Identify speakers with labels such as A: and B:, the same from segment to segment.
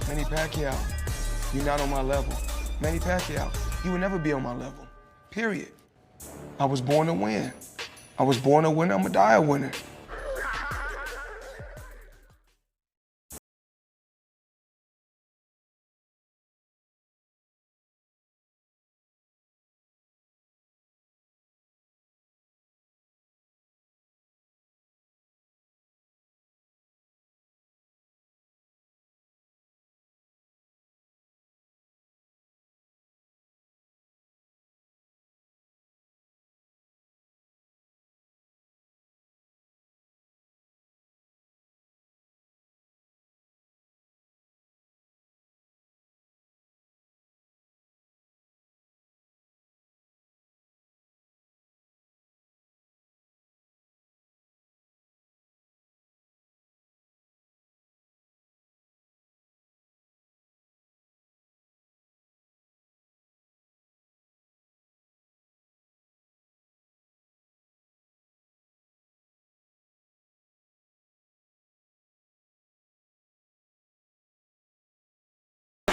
A: Manny Pacquiao, you're not on my level. Manny Pacquiao, you will never be on my level. Period. I was born to win. I was born a winner. I'm gonna die a winner.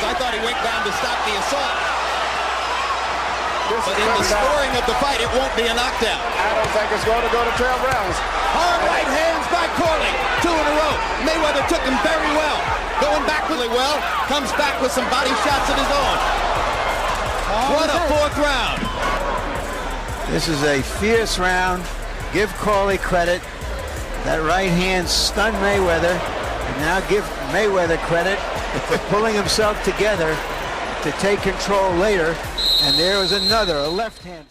B: I thought he went down to stop the assault.
C: This
B: But
C: is
B: in the
C: coming down.
B: scoring of the fight, it won't be a knockdown.
C: I don't think it's going to go to 12 rounds.
B: Hard right hands by Corley. Two in a row. Mayweather took him very well. Going back really well. Comes back with some body shots of his own. What a fourth round.
D: This is a fierce round. Give Corley credit. That right hand stunned Mayweather. And now give Mayweather credit for pulling himself together to take control later. And there was another, a left hand.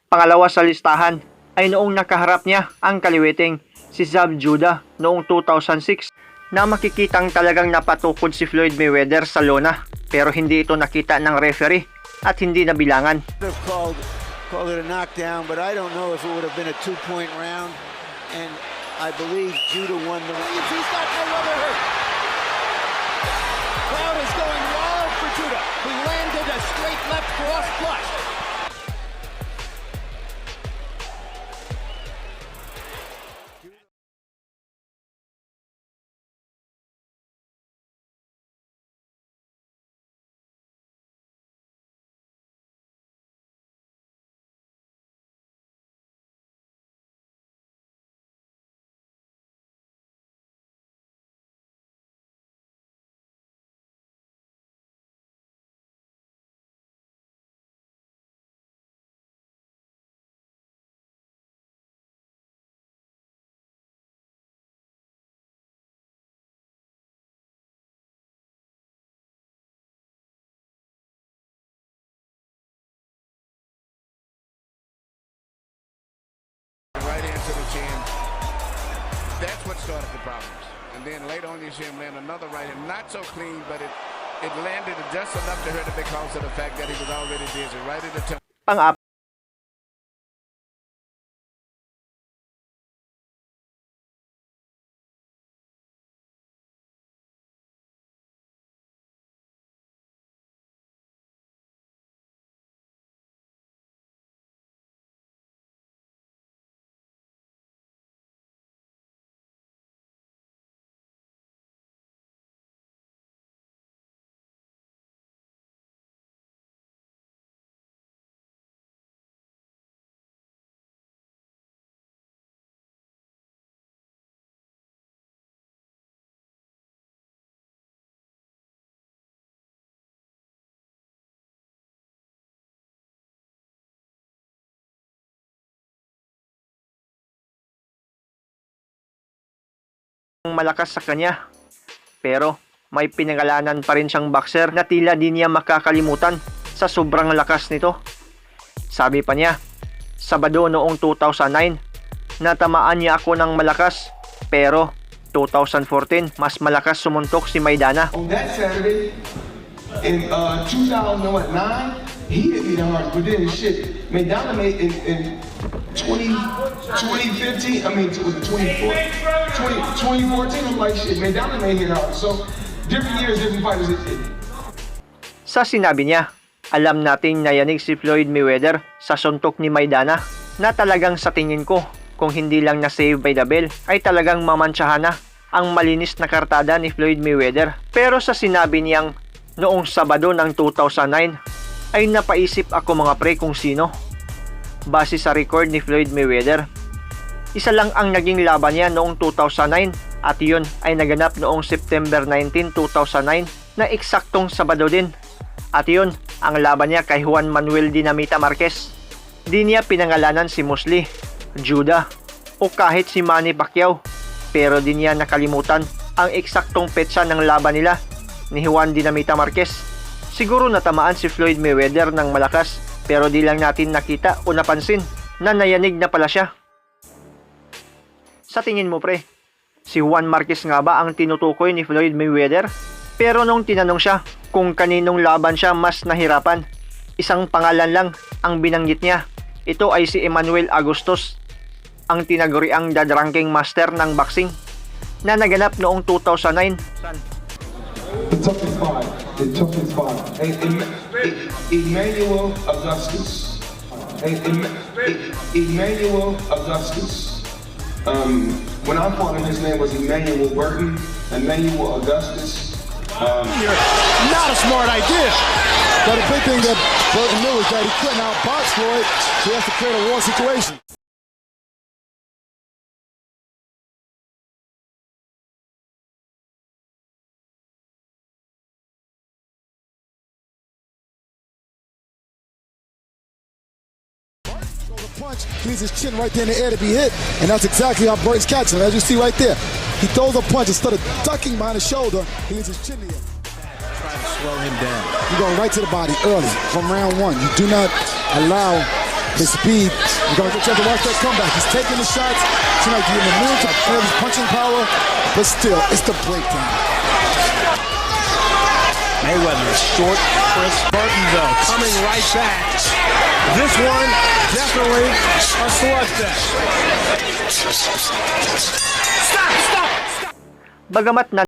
E: Pangalawa sa listahan ay noong nakaharap niya ang kaliweteng si Zab Judah noong 2006 na makikitang talagang napatukod si Floyd Mayweather sa lona, pero hindi ito nakita ng referee at hindi nabilangan.
D: Have called it a knockdown, but I don't know if it would have been a 2-point round. And I believe Judah won the round.
B: He's got Mayweather hurt. Crowd is going wild for Judah, who landed a straight left cross flush.
C: Right hand to the chin. That's what started the problems. And then later on, you see him land another right hand. Not so clean, but it landed just enough to hurt him because of the fact that he was already dizzy. Right at the temple.
E: Pang-apat malakas sa kanya. Pero may pinangalanan pa rin siyang boxer na tila di niya makakalimutan sa sobrang lakas nito. Sabi pa niya, Sabado noong 2009, natamaan niya ako ng malakas, pero 2014, mas malakas sumuntok si Maidana.
A: On that Saturday, in 2009, he hit me the hardest. But then shit, Maidana made in 20, 2015, I mean, was it 24, 20, 2014, I'm like, shit, Maidana may hit hard. So, different years, different fighters.
E: Sa sinabi niya, alam nating nayanig si Floyd Mayweather sa suntok ni Maidana na talagang sa tingin ko, kung hindi lang na-save by the bell, ay talagang mamantsahan na ang malinis na kartada ni Floyd Mayweather. Pero sa sinabi niyang noong Sabado ng 2009 ay napaisip ako, mga pre, kung sino. Base sa record ni Floyd Mayweather, isa lang ang naging laban niya noong 2009 at yun ay naganap noong September 19, 2009 na eksaktong Sabado din. At yun, ang laban niya kay Juan Manuel Dinamita Marquez. Di niya pinangalanan si Mosley, Judah, o kahit si Manny Pacquiao. Pero di niya nakalimutan ang eksaktong petsa ng laban nila ni Juan Dinamita Marquez. Siguro natamaan si Floyd Mayweather ng malakas, pero di lang natin nakita o napansin na nayanig na pala siya. Sa tingin mo, pre, si Juan Marquez nga ba ang tinutukoy ni Floyd Mayweather? Pero nung tinanong siya kung kaninong laban siya mas nahirapan, isang pangalan lang ang binanggit niya. Ito ay si Emmanuel Augustus, ang tinaguriang The Drunken Master ng boxing na naganap noong 2009.
A: The toughest fight. The toughest fight. Emmanuel Augustus. Emmanuel Augustus. When I fought him, his name was Emmanuel Burton. Emmanuel Augustus.
F: Not a smart idea.
G: But the big thing that Burton knew is that he couldn't outbox Floyd, so he has to create a war situation. Throws a punch, he needs his chin right there in the air to be hit, and that's exactly how Burton's catching him. As you see right there, he throws a punch instead of ducking behind his shoulder, he leaves his chin in the air.
F: Try to slow him down.
G: You go right to the body early from round one. You do not allow his speed. You're going to get a chance to watch that comeback. He's taking the shots. Seems like you're in the mood to play his punching power, but still, it's the breakdown.
F: Mayweather is short. Chris Burton, though, coming right back. This one, definitely a slugfest. Stop! Stop!
E: Bagamat na